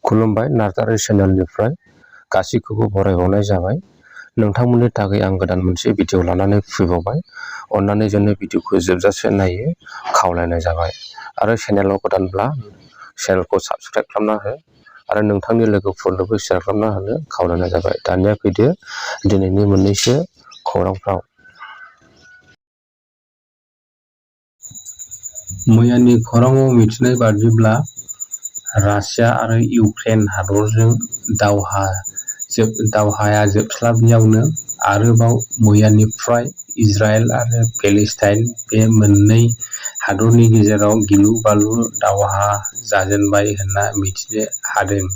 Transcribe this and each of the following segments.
खुलुमबाय नार्जारी चेनेलनिफ्राय गासैखौबो बरायबावनाय जाबाय। नोंथांमोननि थाखाय आं गोदान मोनसे भिडिअ लानानै फैबावबाय। अन्नानै जोंनि भिडिअखौ जोबजासे नायो खावलायनाय जाबाय। आरो चेनेलाव गोदानब्ला चेनेलखौ साबस्क्राइब खालामना हो आरो नोंथांनि लोगोफोरनोबो शेयार खालामना होनो खावलायनाय जाबाय। दानिया फैदो दिनैनि मोननैसो खौरांफ्राव। मैयानि खौराङाव मिथिनाय बादिब्ला रासिया आरो इउक्रेन हादरजों दावहाया जोबस्लाबियावनो आरोबाव मैयानिफ्राय इजराइल आरो पेलेस्टाइन बे मोननै हादरनि गेजेराव गिलु-बालु दावहा जाजेनबाय होनना मिथिनो हादों।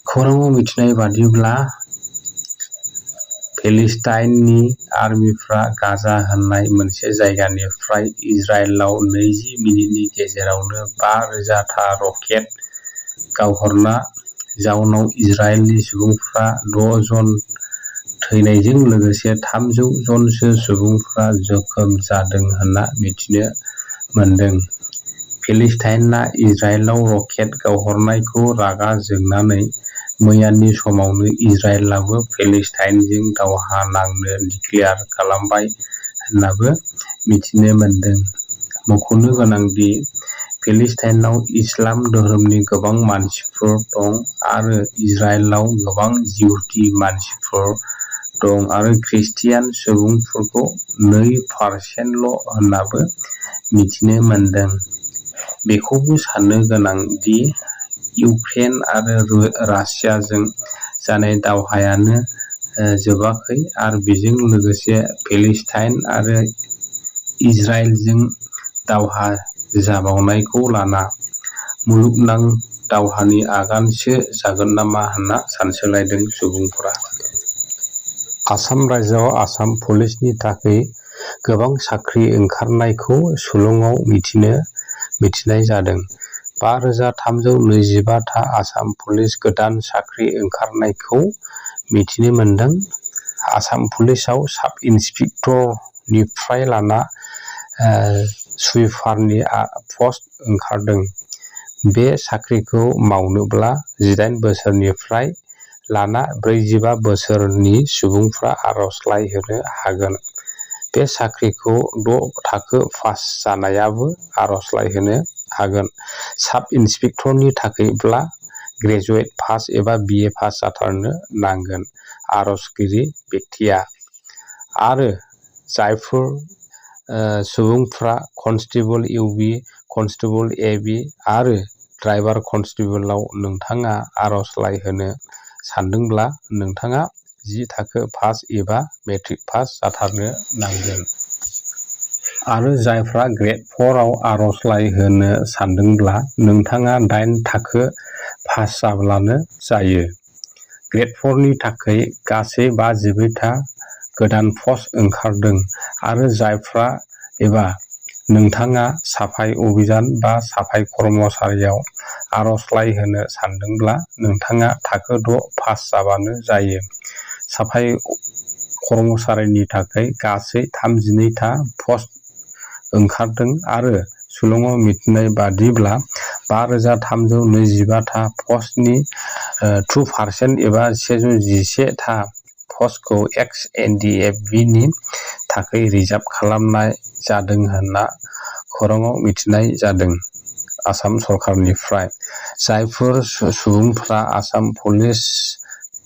खौराङाव मिथिनाय बादिब्ला पेलेस्टाइननि आर्मिफ्रा गाजा होननाय मोनसे जायगानिफ्राय इजराइलाव 20 मिनिटनि गेजेरावनो 5,000 था रकेट गावहरना जाउनाव इजराइलनि सुबुंफ्रा 6 जन थैनायजों लोगोसे 300 जनसो सुबुंफ्रा जोखोम जादों होनना मिथिनो मोनदों। पेलेस्टाइनआ इजराइलाव रकेट गावहरनायखौ रागा जोंनानै मैयानि समावनो इजराइलाबो पेलेस्टाइनजों दावहा नांनो डिक्लेयार खालामबाय होननाबो मिथिनो मोनदों। मख'नो गोनांदि पेलेस्टाइनाव इस्लाम धोरोमनि गोबां मानसिफोर दं आरो इजराइलाव गोबां जिहुदी मानसिफोर दं आरो ख्रिस्टियान सुबुंफोरखौ 2% होननाबो मिथिनो मोनदों। बेखौबो साननो गोनां दि इउक्रेन आरो रासियाजों जानाय दावहायानो जोबाखै आरो बेजों लोगोसे पेलेस्टाइन आरो इजराइलजों दावहा जाबावनायखौ लाना मुलुगनां दावहानि आगानसो जागोन नामा होनना सानसोलायदों सुबुंफोरा। आसाम रायजोआव आसाम पुलिसनि थाखाय गोबां साख्रि ओंखारनायखौ सुलुङाव मिथिनाय जादों। 5,325 था आसाम पुलिस गोदान साख्रि ओंखारनायखौ मिथिनो मोनदों। आसाम पुलिसाव साब इन्सपेक्टरनिफ्राय लाना सुइपारनि पस्ट ओंखारदों। बे साख्रिखौ मावनोब्ला 18 बोसोरनिफ्राय लाना 45 बोसोरनि सुबुंफ्रा आर'जलाइ होनो हागोन। बे साख्रिखौ 6 थाखो पास जानायाबो आर'जलाइ होनो हागोन। साब इन्सपेक्टरनि थाखायब्ला ग्रेजुवेट पास एबा BA पास जाथारनो नांगोन आर'जगिरि बेक्तिया। आरो जायफोर सुबुंफ्रा कनस्टेबल UB, कनस्टेबल AB आरो ड्राइभार कनस्टेबलाव नोंथाङा आर'जलाइ होनो सानदोंब्ला नोंथाङा 10 थाखो पास एबा मेट्रिक पास जाथारनो नांगोन। आरो जायफ्रा ग्रेड 4 आव आर'जलाइ होनो सानदोंब्ला नोंथाङा 8 थाखो पास जाब्लानो जायो। ग्रेड 4 नि थाखाय गासै 54 था गोदान पस्ट ओंखारदों आरो जायफ्रा एबा नोंथाङा साफाइ अभियान बा साफाइ कर्मचारियाव आर'जलाइ होनो सानदोंब्ला नोंथाङा थाखो 6 पास जाबानो जायो। साफाइ कर्मचारिनि थाखाय गासै 32 था पस्ट ओंखारदों आरो सुलुङाव मिथिनाय बादिब्ला 5,325 था पस्टनि 2% एबा 111 था पस्टखौ ex-NDFB नि थाखाय रिजार्भ खालामनाय जादों होनना खौराङाव मिथिनाय जादों। आसाम सरकारनिफ्राय जायफोर सुबुंफ्रा आसाम पुलिस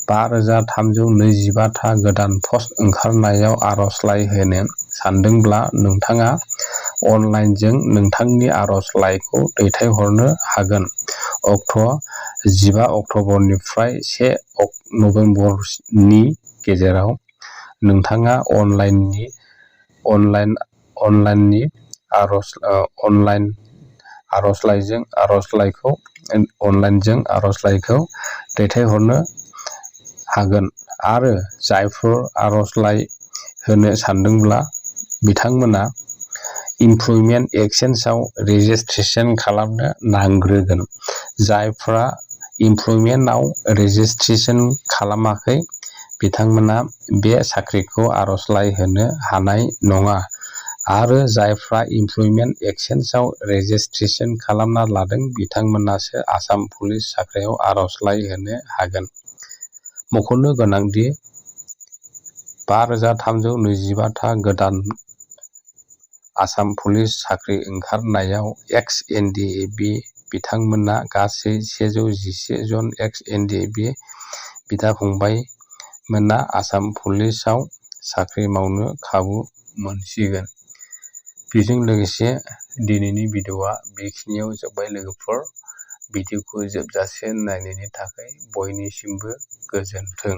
5,325 था गोदान पस्ट ओंखारनायाव आर'जलाइ होनो सानदोंब्ला नोंथाङा अनलाइनजों नोंथांनि आर'जलाइखौ दैथायहरनो हागोन। 15 अक्ट'बरनिफ्राय 1 नबेम्बरनि गेजेराव नोंथाङा अनलाइन आर'जलाइखौ दैथायहरनो हागोन आरो जायफोर आर'जलाइ होनो सानदोंब्ला बिथांमोना इमप्लयमेन्ट एक्सचेन्जआव रेजिस्ट्रेसन खालामनो नांग्रोगोन। जायफ्रा इमप्लयमेन्टआव रेजिस्ट्रेसन खालामाखै बिथांमोना बे साख्रिखौ आर'जलाइ होनो हानाय नङा आरो जायफ्रा इमप्लयमेन्ट एक्सचेन्जआव रेजिस्ट्रेसन खालामना लादों बिथांमोनासो आसाम पुलिस साख्रियाव आर'जलाइ होनो हागोन। मख'नो गोनांदि 5325 था गोदान आसाम पुलिस साख्रि ओंखारनायाव एक्स एनडिएबि बिथांमोना गासै 111 जन एक्स एनडिएबि बिदा-फंबायमोना आसाम पुलिसाव साख्रि मावनो खाबु मोनसिगोन। बेजों लोगोसे दिनैनि भिडिअ'आ बेखिनियाव जोब्बाय लोगोफोर। भिडिअ'खौ जोबजासे नायनायनि थाखाय बयनिसिमबो गोजोन्थों।